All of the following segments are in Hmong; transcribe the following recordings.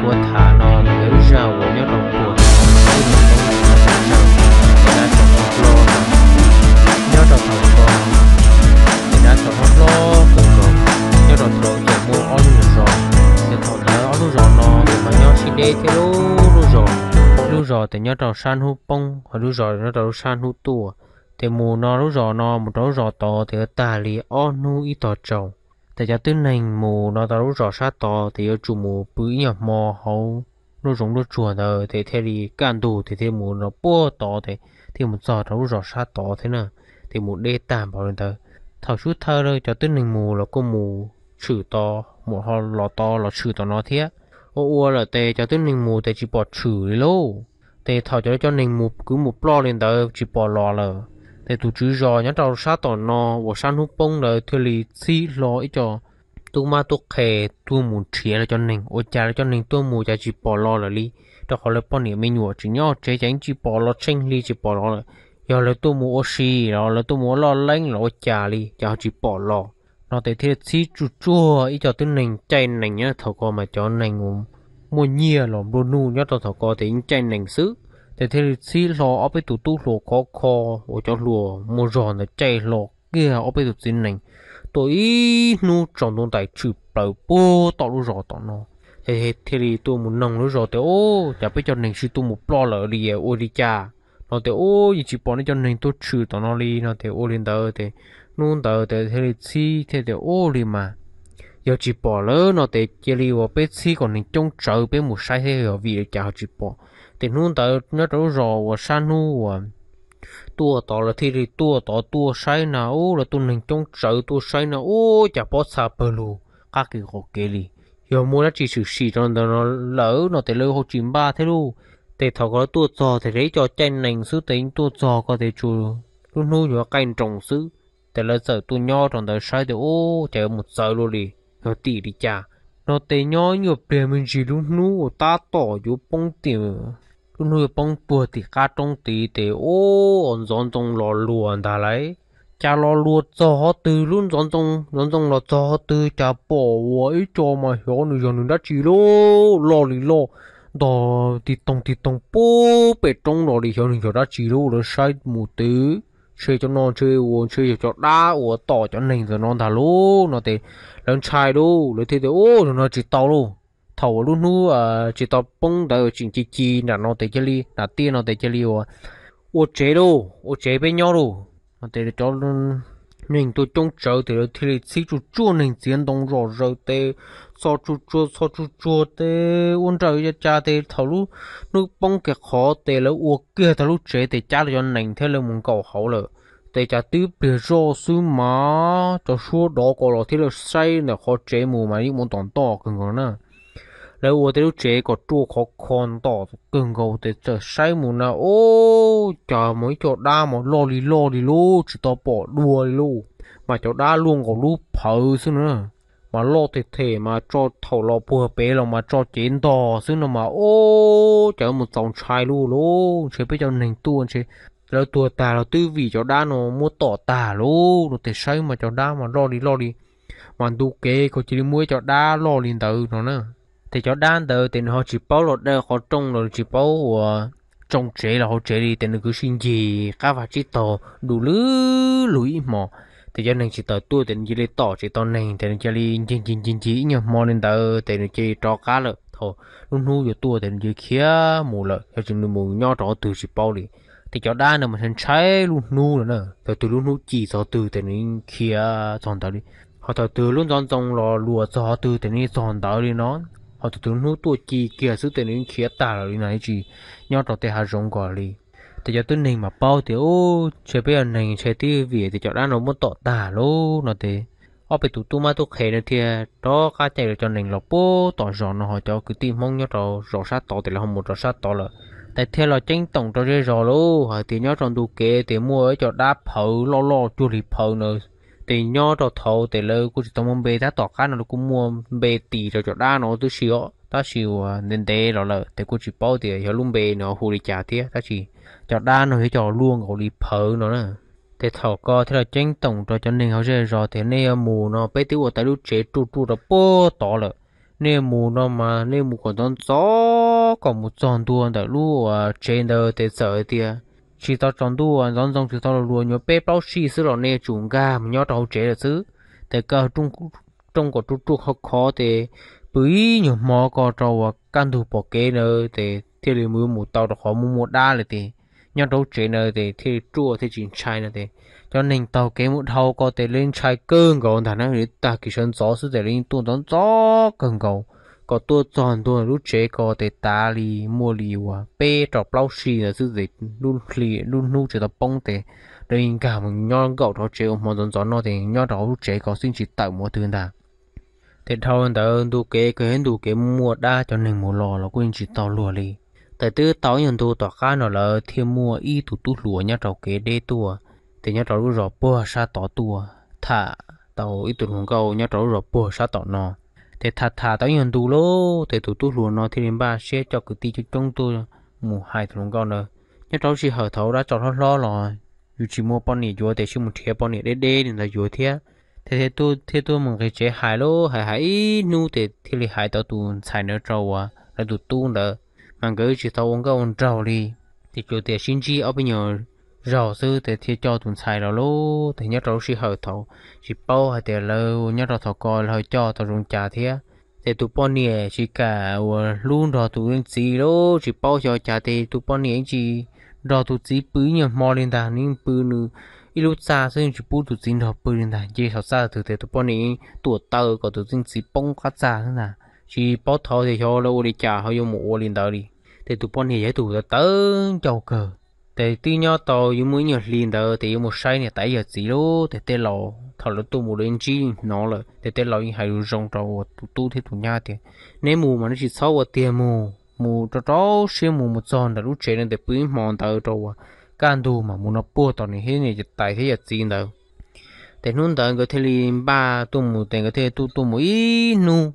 Ua tham no yog ib zaj uas nyob rau puag thaum ub, ib nus toob thav sab sawm, ces dab txawm hlob hlob, nyob rau thaum ko, ces dab txawm hlob hlob kawg nkaus, nyob rau thaum ntawd muaj ob lub zos, ces thaum ntawd ob lub zos no ces ho nyob sib deb thiab lub zos, lub zos ces nyob rau sab hnub poob, ho lub zos nyob rau lub sab hnub tuaj. Ces mus no lub zos no mus rau lub zos tod ces yuav tag li ob hnub ib tog tsaus. Ces cov tib neeg mus no tau lub zos sab tod ces yuav tsum mus pw ib nyuag hmo hauv lub zoov nruab tsuag ntawd ces thiaj li kaj ntug ces thiaj mus no puag tod ces thiaj mus txog rau lub zos sab tod thiab na, ces mus deb tag npaum li ntawd. Thaum xub thawj cov tib neeg mus los kuj mus tshwm tod, mus ho los tod los tshwm tom no thiab. Ua ua lawm ces cov tib neeg mus ces tsis pom tshwm li lauj. Ces thaum cov cov neeg mus kwv mus ploj li ntawd tsis pom los lawm, ces tus tswv zos nyob rau sab tom no uas sab hnub poob ntawd thiaj li txhib hlo ib co tub mab tub qhe tuaj mus nrhiav lawv cov neeg. Ua cas lawv cov neeg tuaj mus cas tsis pom los lawm li? Rau qhov lawv poj niam me nyuam tseem nyob tsev ces yeej tsis pom los tsheej hli tsis pom los lawm. Yog lawv tuaj mus ua si los lawv tuaj mus ua loj leeb los ua cas li cas ho tsis pom los no ces thiaj txhib tsuj tsuag ib co tib neeg caij nees nyob thaum ko mas cov neeg uas muaj nyiaj los nplua nuj nyob rau thaum ko ces yeej caij nees xwb. Ces thiaj li txhib hlo ob peb tus tub hluas khov kho uas cov hluas muaj zog ntawd caij hlo kiag ob peb tus txiv nees tuaj ib hnub tsaus ntuj ntais tshwm plaws puag tom lub zos tom no. Ces thiaj li tuaj mus noog lub zos tias, Ub, cas peb cov neeg tsis tuaj mus ploj lawm li, ua li cas? No tias, Ub, yeej tsis pom nej cov neeg tuaj tshwm tom no li. No ces ua li ntawd ces hnub ntawd ces thiaj li txhib thiaj tias, Ub, li mas yog tsis pom lawm no ces cia li uas peb txhib kom neeg coob tsawv peb mus saib thiab yog vim li cas ho tsis pom. Ces hnub ntawd nyob rau lub zos uas sab hnub uas tuaj tod lawv thiaj li tuaj tod tuaj saib na, ub, lawv tuaj neeg coob tsawv tuaj saib na, ub, cas pob txha pawg lug qab kev qaum kev li. Yog muaj dab tsi tshwm sim rau ntawd no lawm no ces lawv ho tsis npaj thiab lauj. Ces thaum ko lawv tuaj txog ces ib co caij nees xwb ces yeej tuaj txog ko ces tsuas lub hnub yuav qaij nroos xwb. Ces lawv txawm tuaj nyob rau ntawd saib tias, Ub, cas yuav mus txawv luaj li, yog tim li cas? No ces nyob nyuag pliag me ntsis lub hnub uas tab tom yuav poob tim, lub hnub yuav poob puag tim qab roob tid ces, ub, ntxoov ntxoo los luas ntag lauj. Cas los luas txog qhov twg lub ntxoov ntxoo, ntxoov ntxoo los txog qhov twg cas pom ua ib co mas xyov nws yog nws dab tsi lauj, loj li loj, ntog tig toog tig toog puag pem roob los li xyov nws yog dab tsi lauj. Lawv saib mus twb ntshe cov no ntshe ua ntshe yog cov dab uas tom cov neeg ntawm no ntag lauj. No ces lawv ntshai lauj, lawv thiaj tias, Ub, zaum no tsis tau lauj. Thaum uas lub hnub tsis tau poob ntawd tseem ci ci nram no ces cia li, nram tiaj no ces cia li ua, ua tsev lauj, ua tsev peb nyob lauj. No ces cov neeg tuaj coob tsawv ces lawv thiaj li txhib tsuj tsuag neeg txiav ntoo zom zaws tes, txhos tsuj tsuag txhos tsuj tsuag tes ua nrawm ya cas ces thaum lub hnub poob kiag qhov ces lawv ua kiag tau lub tsev ces cab lawv cov nees thiab lawv mus nkaum hauv lawm. Ces cas tib pliag zoj xwb mas cov suab dov ko los thiab lawv saib ntawm qhov tsev mus mas yeej mus tom ntoj kawg nkaus na. Lawv ua tej lub tsev kom ruaj khov kho ntom kawg nkaus ces txawm saib mus na, ub, cas mas ib co dab mas loj li loj li lauj, tsis tau pom dua li lauj. Mas cov dab luaj nkaus lub phawv xwb na, mas loj them them mas tso thaum los puag pem los mas tso cev ntog xwb no mas, ub, cas mus txaus ntshai lauj lauj, ntshe peb cov neeg tuaj ntshe lawv tuag tag los twb vim cov dab no muab tom tag lauj. No ces saib mas cov dab mas loj li loj li, mas ntu kev ko cia li muaj ib co dab loj li ntawd no na. Ces cov dab ntawd ces nws ho tsis paub los dawm qhov rooj los nws tsis paub uas tsoo tsev los hauv tsev li ces nws kuj sib ncig qab vaj tsib taug du lug lug ib hmos. Ces cov neeg tsis tawm tuaj ces nws cia li tom tsis tau neeg ces nws cia li ncig ncig ncig ncig ib nyuag hmo li ntawd ces nws cia li rov qab lawm. Thaum lub hnub yuav tuaj ces nws cia li khiav mus lawm, yog tsis nws mus nyob rau qhov twg tsis paub li. Ces cov dab ntawd mas ntshai ntshai lub hnub lawm na, thaum twg lub hnub ci txog twg ces nws khiav txog ntawd li. Ho thaum twg lub ntxoov ntxoo los luas txog qhov twg ces nws txog ntawd li no. Ho thaum twg hnub tuaj ci kiag xwb ces nws khiav tag lawm li no, tsis nyob rau tej hav zoov ko li. Ces cov tib neeg mas paub tias, Ub, ntshe peb yog neeg ntshe twb vim tias cov dab no muab tom tag lauj. No ces ob peb tus tub mab tub qhe no thiaj rov qab caij lawv cov nees los puag tom zos no, ho cov kwv tij Hmoob nyob rau zos sab tod ces lawv ho mus rau sab tod lawm. Ces thiaj los ceeb toom rau zej zos lauj, hais tias nyob rau ntu kev ces muaj ib co dab phawv loj loj cuag li phawv na. Ces nyob rau thaud ces lawv kuj tsis tau muaj npe, tab tom qab no lawv kuj muaj npe tis rau cov dab no tib si os, tab sis uas ntev ntev los lawm ces kuj tsis paub tias yog lub npe nws hu li cas thiab, tab sis cov dab no yog cov luaj nkaus li phawv no na. Ces thaum ko thiaj los ceeb toom rau cov neeg hauv zej zos tias, Nej yuav mus no peb twb ua tau lub tsev ruaj ruaj rau puag tod lawm, Nej mus no mas nej mus kom ntxov ntxov kom mus txog ntua ntawm lub tsev ntawd tes txawm hais tias tsis tau tsaus ntuj, ntxov ntxoo tsis tau los luag, nyuam peb plaub sij xwb los nej tsum nkag mus nyob rau hauv tsev lawm xwb. Tes koj rooj kom ruaj ruaj khov khov tes pw ib nyuag hmo ko rau uas kaj ntug pom kev ntawd tes thiaj li mus yuav mus tau, rau qhov muaj muaj dab lawm tes nyob rau hauv tsev ntawd tes thiaj li ruaj thiaj tsis ntshai no tes cov neeg taug kev mus dhau ko tes lawv ntshai kawg nkaus ntag na. Tag kis sawv ntxov xwb tes lawv yeej tuaj ntxov ntxov kawg nkaus kom tuaj txog ntua lub tsev ko tes tav li muaj li uas peb rau plaub sij ntawd xwb tes lub hnub tsis tau poob tes lawv yeej nkag mus nyob nkaum rau tsev ua hmo ntxov ntxov no tes nyob rau hauv lub tsev ko xwb tsis tawm mus twg ntag. Tes dhau ntawd ntu kev kawg ib ntu kev muaj dab, cov neeg mus los los kuj yeej tsis tau luag li. Tes twb tau ib nyuag ntu tom qab no lawv thiaj muaj ib tug tub hluas nyob rau kev deb tuaj, tes nyob rau lub zos puag sab tod tuaj tham tau ib tug hluas nkauj nyob rau lub zos puag sab tom no. Tes tham tham tau ib nyuag ntu lauj, tes tus tub hluas no thiaj li npaj siab coj kwv tij coob coob tuaj mus hais tus hluas nkauj ntawd. Nyob rau lub sij hawm thaum dab tsov hlob hlob los yus tsis muaj poj niam yuav tes sib mus nrhiav poj niam deb deb li ntawd yuav thiab. Tes thiaj tuaj mus nqis tsev hais lauj, hais hais ib hnub tes thiaj li hais tau tus ntxhais ntawd rau uas lawv tus tub ntawd, mas nkawd tsis tau ua nkauj ua nraug li, tes tsuas tias sib ntsib ob peb nyuag zaug xwb tes thiaj coj tus ntxhais los lauj. Tes nyob rau lub sij hawm thaum tsis paub hais tias lawv nyob rau thaum ko lawv coj tau zoo cas thiab. Tes tus poj niam tsis kam uas hlub nrog tus leej txiv lauj, tsis paub xyov cas tes tus poj niam yeej tsis nrog tus txiv pw ib nyuag hmo li ntag, nws yeej pw nws ib lub txaj xwb, yeej tsis pub tus txiv nrog pw li ntag. Nce saum txaj twg tes tus poj niam yeej tuam taw kom tus leej txiv poob qab txaj xwb ntag, tsis paub thov tias xyov lawv ua li cas ho yuav mus ua li ntawd li. Tes tus poj niam yog ib tug tawv tawv ncauj kawg. Tes twb nyob tau yuav muaj ib nyuag hli ntawd tes yuav mus saib niam tais yawm txiv lauj, tes tej laus thaum lawv tuaj mus lawv ntsib hnov lawm tes tej laus yeej hais lus zoo rau uas tus tub thiab tus nyab tias, neb mus mas neb tsis txhob ua tiag, mus mus rau rau siab mus mus txog ntawm lub tsev no tes pw ib hmo ntawd rau uas kaj ntug mas mus no puag tom niam thiab niam tais thiab yawm txiv ntawd. Tes hnub ntawd nkawd thiaj li npaj tuaj mus, tes nkawd thiaj tuaj tuaj mus ib hnub,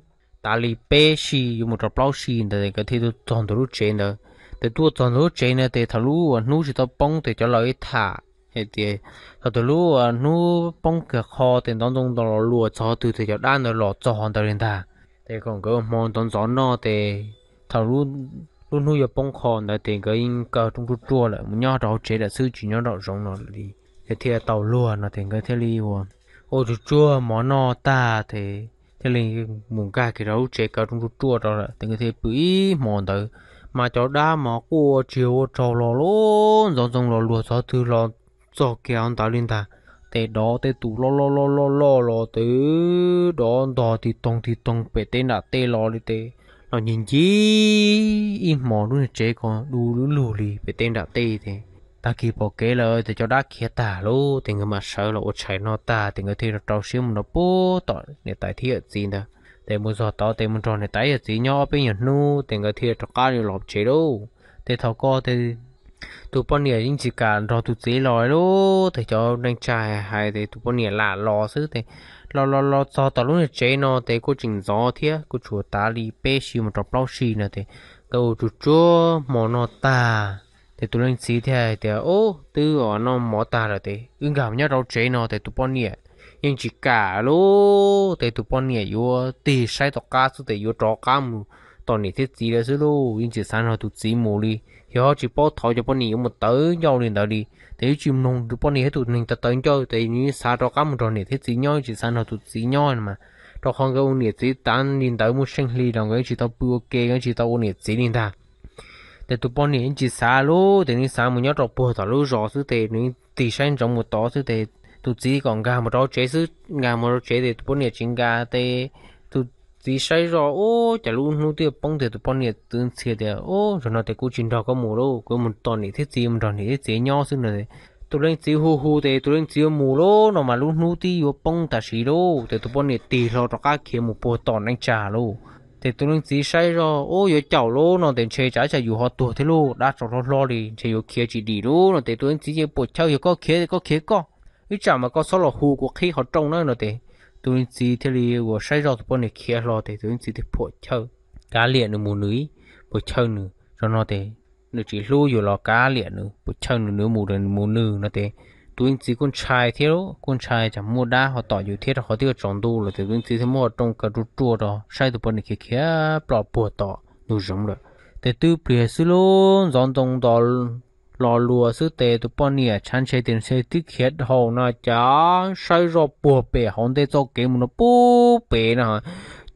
tav li peb sij yuav mus rau plaub sij ntawd nkawd thiaj tuaj txog ntua lub tsev ntawd. Tes tuaj txog ntua lub tsev ntawd tes thaum lub uas hnub tsis tau poob tes cov laus ib tham hais tias thaum twg lub uas hnub poob kiag qho tes ntov ntoo los luas txog twg tes cov dab ntawd los txog ntawd li ntag. Tes kom nkawd hmo ntxov ntxov noj tes thaum lub hnub yuav poob qho ntawd tes nkawd yeej kaw rooj ruaj ruaj lawm mus nyob rau hauv tsev lawm xwb tsis nyob nraum zoov no li. Ces thiaj tau luag no tes nkawd thiaj li ua, ua tsuag tsuag mov noj tag tes thiaj li mus nkag kiag rau lub tsev kaw rooj ruaj ruaj rau lawm tes nkawd thiaj pw ib hmo ntawd. Mas cov dab mas quaj tsis ua tsaug los lub ntxov ntxoo los luag txog twg los txog kiag ntawd li ntag. Tes dov tej tus loj loj loj loj loj los tes dov ntog tig toog tig toog pem teb nram tej los li tes los ncig ncig ib hmo lub niag tsev ko du lug li pem teb nram tej tes tag kis pom kev lawm tes cov dab khiav tag lawm tes nkawd mam sawv los ua tshais noj tag tes nkawd thiaj rau siab mus rau puag tom niam tais thiab yawm txiv ntawd. Tes mus txog tod tes mus nrog niam tais yawm txiv nyob ob peb nyuag hnub tes nkawd thiaj rov qab los tsev lauj. Tes thaum ko tes tus poj niam yeej tsis kam nrog tus txiv los lauj. Tes cov neej tsa hais tes tus poj niam lam los xwb tes los los los txog tom lub niag tsev no tes kuj tseem ntxov thiab kuj tsuas tav li peb sij mus rau plaub sij no tes nkawd ua tsuag tsuag hmo noj tag tes tus leej txiv thiaj hais tias, Ub, twb noj mov tag lawm tes wb nkag mus nyob rau tsev no. Tes tus poj niam yeej tsis kam lauj. Tes tus poj niam yuav tig saib tom qab xwb tes yuav rov qab mus tom niam thiab txiv lawm xwb lauj, yeej tsis xav nrog tus txiv mus li. Yog ho tsis paub thov cov poj niam yuav mus tawv ncauj li ntawd li. Tes yeej tsis mloog tus poj niam thiab tus neeg tawv tawv ncauj tes nws xav rov qab mus nrog niam thiab txiv nyob, yeej tsis xav nrog tus txiv nyob mas, rau qhov nkawd ua niam txiv tav li ntawd muaj seej hli los nkawd yeej tsis tau pw ua ke, nkawd tsis tau ua niam txiv li ntag. Tes tus poj niam yeej tsis xav lauj, tes nws xav mus nyob rau puag tom lub zos xwb tes nws tig saib ntsoov mus tod xwb tes tus txiv kom nkag mus rau tsev xwb, nkag mus rau tsev tes tus poj niam tsis nkag tes tus txiv saib zoj, Ub, cas lub hnub twb poob tes tus poj niam txwv ntxhi tias, Ub, zaum no tes kuv tsis nrog koj mus lauj, kuv mus tom niam thiab txiv, mus nrog niam thiab txiv nyob xwb no. Tus leej txiv hu hu tes tus leej txiv yuav mus lauj no mas lub hnub twb yuav poob tam sim lauj. Tes tus poj niam tig hlo rov qab khiav mus puag tom neej tsa lauj. Tes tus leej txiv saib zoj, Ub, yuav caum lauj no tes ntshe tsam tsam yus ho tuag thiab lauj, dab tsov hlob hlob li ntshe yuav khiav tsis dim lauj no tes tus leej txiv yeej puas chawj, Yog koj khiav koj khiav koj, ib tsam mas koj txhob los hu kuv qhib qhov rooj na no tes tus leej txiv thiaj li uas saib zoj tus poj niam khiav hlo tes tus leej txiv thiaj puas chawj, kav liam nws mus nws ib, puas chawj nws zaum no tes nws tsis hlub yus los kav liam nws, puas chawj nws nws mus nws mus nws no tes tus leej txiv kuj ntshai thiab, kuj ntshai tsam muaj dab ho tom yus thiab rau qhov twb yuav tsaus ntuj lawm. Ces tus leej txiv thiaj muab qhov rooj kaw ruaj ruaj rau saib tus poj niam khiav khiav ploj puag tom ntug zoov lawm. Ces twb pliag xwb lub ntxoov ntxoo nto lo lus xwb ces tus poj niam tshav ntshe tias ntshe twb khiav dhau no cas saib zoj puag pem hauv ntej txoj kev mus no puag pem na,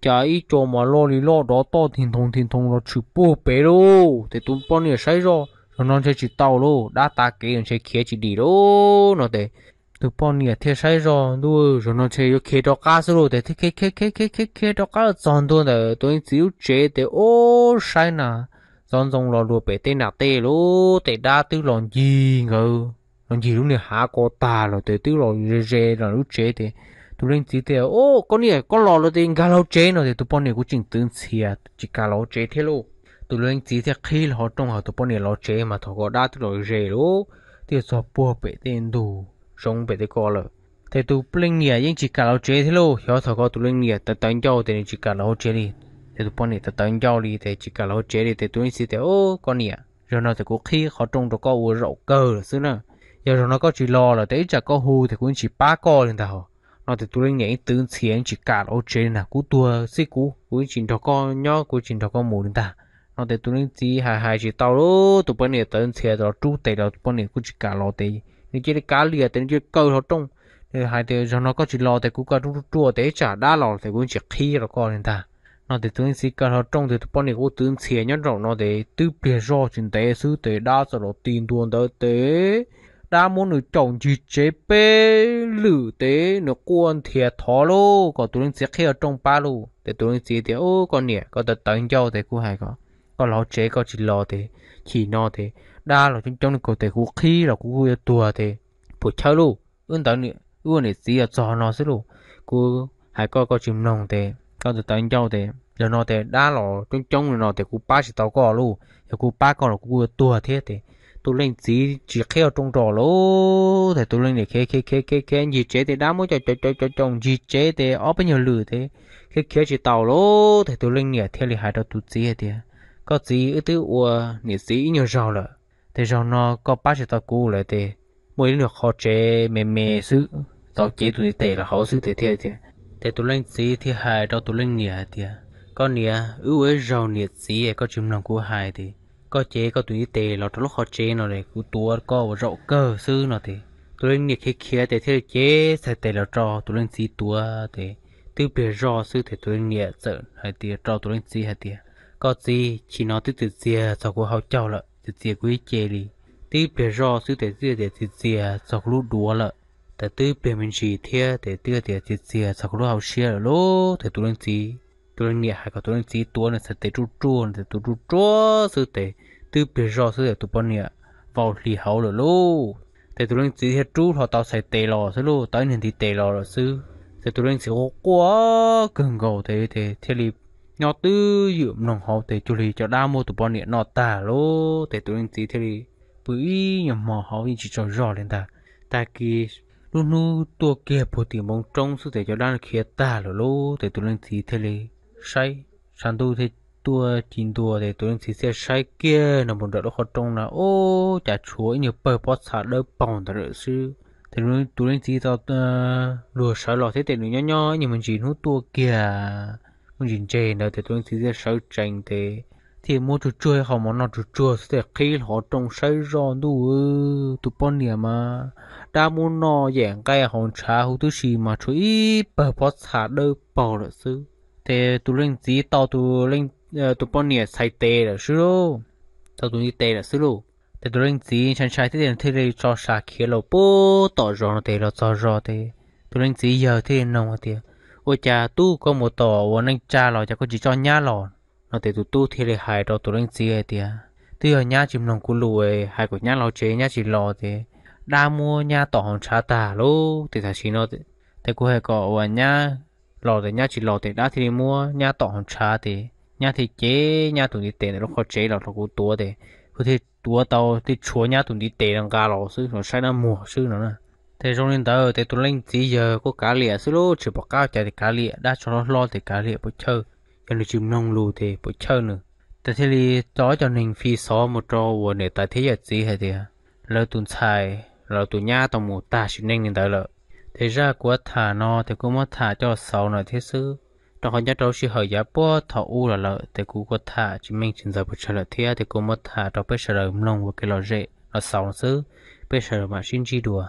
cas ib co mas loj li loj dov toj tig ntoo tig ntoo los tshwm puag pem lauj. Ces tus poj niam saib zoj zaum no ntshe tsis tau lauj, dab tav kev ntshe khiav tsis dim lauj no ces tus poj niam thiaj saib zoj ntuj zaum no ntshe yuav khiav rov qab xwb lauj. Ces thiaj khiav khiav khiav khiav khiav rov qab los txog ntua ntawm tus leej txiv lub tsev ces ub saib na, ntxoov ntxoo lo lus pem tej nam tej lub ces dab twb los ncig nkawd, los ncig lub niag hav ko tag lawm ces twb los ze ze los lub tsev ces tus leej txiv tias, Ub, koj niam, koj los lawm ces nkag los tsev no ces tus poj niam kuj tseem twv ntxhias tsis kam los tsev thiab lauj. Tus leej txiv thiaj qhib los hauv rooj hais tus poj niam los tsev mas thaum ko dab twb los ze lauj, twb txog puag pem tej ntug zoov pem tej ko lawm. Ces tus leej niam yeej tsis kam los tsev thiab lauj, xyov thaum ko tus leej niam tawv tawv ncauj ces nws tsis kam los hauv tsev li. Ces tus poj niam tawv tawv ncauj li ces tsis kam los hauv tsev li ces tus leej txiv tias, Ub, koj niam, zaum no ces kuv qhib qhov rooj rau koj ua zaum kawg lawm xwb na. Yog zaum no koj tsis los lawm ces ib tsam koj hu ces kuv yeej tsis pab koj li ntag. No ces tus leej niam yeej twv ntxhias yeej tsis kam los hauv tsev li ntag, kuv tuag xij kuv, kuv yeej tsis nrog koj nyob, kuv tsis nrog koj mus li ntag. No ces tus leej txiv hais hais tsis tau lauj, tus poj niam tawv ntxhias los rub tes los tus poj niam kuj tsis kam los ces nws cia li kav liam ces nws cia li kaw hlo rooj. Nws hais tias, Zaum no koj tsis los ces kuv kaw rooj ruaj ruaj ces ib tsam dab los ces kuv yeej tsis qhib rau koj li ntag. No ces tus leej txiv kaw hlo rooj ces tus poj niam kuj twv ntxhias nyob nraum no ces twb pliag zoj tsis ntev xwb ces dab txawm los ti ntua ntawd ces dab muab nws caum ncig tsev peb lwm ces nws quaj nthias thov lauj kom tus leej txiv qhib hlo rooj pab lauj. Ces tus leej txiv tias, Ub, koj niam, koj tawv tawv ncauj ces kuv hais kom koj los hauv tsev, koj tsis los ces chim no ces dab los coob coob li kaug ces kuv qhib los kuv kuj yuav tuag ces puas chawj lauj. Wb ntawd, wb ua niam txiv los txog no xwb lauj, kuv hais koj koj tsis mloog ces koj tawv tawv ncauj ces zaum no ces dab los coob coob li no ces kuv pab tsis tau koj lauj, yog kuv pab koj los kuv kuj yuav tuag thiab ces tus leej txiv tsis qhib hlo rooj rau lauj. Ces tus leej niam khiav khiav khiav khiav khiav ncig tsev ces dab muab caum caum caum caum ncig tsev ces ob peb nyuag lwm ces khiav khiav tsis tau lauj. Ces tus leej niam thiaj li hais rau tus txiv hais tias, Koj txiv, wb twb ua niam txiv ib nyuag zaug lawm, ces zaum no koj pab tsis tau kuv lawm ces muaj ib lub qhov tsev me me xwb, tau cev tus ntiv tes los hauv xwb ces thiaj tias. Ces tus leej txiv thiaj hais rau tus leej niam hais tias, Koj niam, wb ua ib zaug niam txiv koj tsis mloog kuv hais ces koj cev koj tus ntiv tes los rau lub qhov tsev no es kuv tuav koj ua zaum kawg xwb no ces tus leej niam khiav khiav ces thiaj li cev txhais tes los rau tus leej txiv tuav ces twb pliag zoj xwb ces tus leej niam txawm hais tias rau tus leej txiv hais tias, Koj txiv, chim no twb txias txias txog kuv hauv caug lawm, txias txias kuv ib ce li. Twb pliag zoj xwb ces twb tias txias txias txog kuv lub duav lawm, ces twb pliag me ntsis thiab ces twb tias txias txias txog kuv lub hauv siab lawm lauj. Ces tus leej txiv, tus leej niam hais kom tus leej txiv tuav nws txhais tes ruaj ruaj, nws txhais tes ruaj ruaj xwb ces twb pliag zoj xwb ces tus poj niam vau hli hauv lawm lauj. Ces tus leej txiv thiaj rub hlo tau txhais tes los xwb lauj, tau ib niag ntiv tes los lawm xwb. Ces tus leej txiv quaj quaj kawg nkaus ces thiaj li nyob twj ywm mloog hauv ces cuag li cov dab muab tus poj niam noj tag lauj. Ces tus leej txiv thiaj li pw ib nyuag hmo hauv yeej tsis tsaug zog li ntag. Tag kis lub hnub tuaj kiag puag tim npoo roob xwb ces cov dab khiav tag lawm lauj. Ces tus leej txiv thiaj li saib, tshav ntuj thiaj tuaj ci ntua ces tus leej txiv thiaj saib kiag no mus nram lub qhov rooj na, ub, cas tshuav ib nyuag pawg pob txha dawb paug ntawd lawm xwb. Ces tus leej txiv tau luag sawv los thiab ces nws nyob nyob ib nyuag me ntsis hnub tuaj kiag me ntsis ntses ntawd ces tus leej txiv thiaj sawv tsees ces thiaj muab tsuag tsuag ib qho mov noj tsuag tsuag xwb ces qhib hlo rooj saib zoj ntuj, tus poj niam mas dab muab noj yam nqaij haus ntshav huv tib si mas tshuav ib pawg pob txha dawb paug lawm xwb. Ces tus leej txiv tau tus poj niam txhais tes lawm xwb lauj, tau tus ntiv tes lawm xwb lauj. Ces tus leej txiv ntshai ntshai thiab ces thiaj li tso sa khiav los puag tom zos no ces los txog zos ces tus leej txiv yawg thiaj li noog hais tias, Ua cas tub, koj mus tom ua neej tsa los cas koj tsis coj nyab los? No ces tus tub thiaj li hais rau tus leej txiv hais tias, Twb yog nyab tsis mloog kuv lus, hais kom nyab los tsev nyab tsis los ces dab muab nyab tom haus ntshav tag lauj. Ces tam sim no ces kuv hais kom ua nyab los ces nyab tsis los ces dab thiaj li muab nyab tom haus ntshav ces nyab thiaj cev nyab tus ntiv tes ntawm lub qhov tsev los rau kuv tuav ces kuv thiaj tuav tau thiaj tshuav nyab tus ntiv tes los nqa los xwb los saib nab muag xwb no na. Ces zoo li ntawd ces tus leej txiv yawg kuj kav liam xwb lauj, tsis pom qab cas ces kav liam, dab tsov hlob hlob ces kav liam puas chawj, yog nws tsis mloog lus ces puas chawj nws. Ces thiaj li tso cov neeg fi xov mus rau uas niam tais thiab yawm txiv hais tias lawv tus ntxhais lawv tus nyab tau mus tag sim neej li ntawd lawm. Ces zaj kuv tham no ces kuv muab tham coj los xaus lawm thiab xwb, rau qhov nyob rau lub sij hawm yav puag thaum ub los lawm ces kuv kuj tham tsis meej tsis ntxaws pes tsawg lawm thiab, ces kuv muab tham rau peb sawv daws mloog ua kev lom zem los xaus xwb. Peb sawv daws mam sib ntsib dua.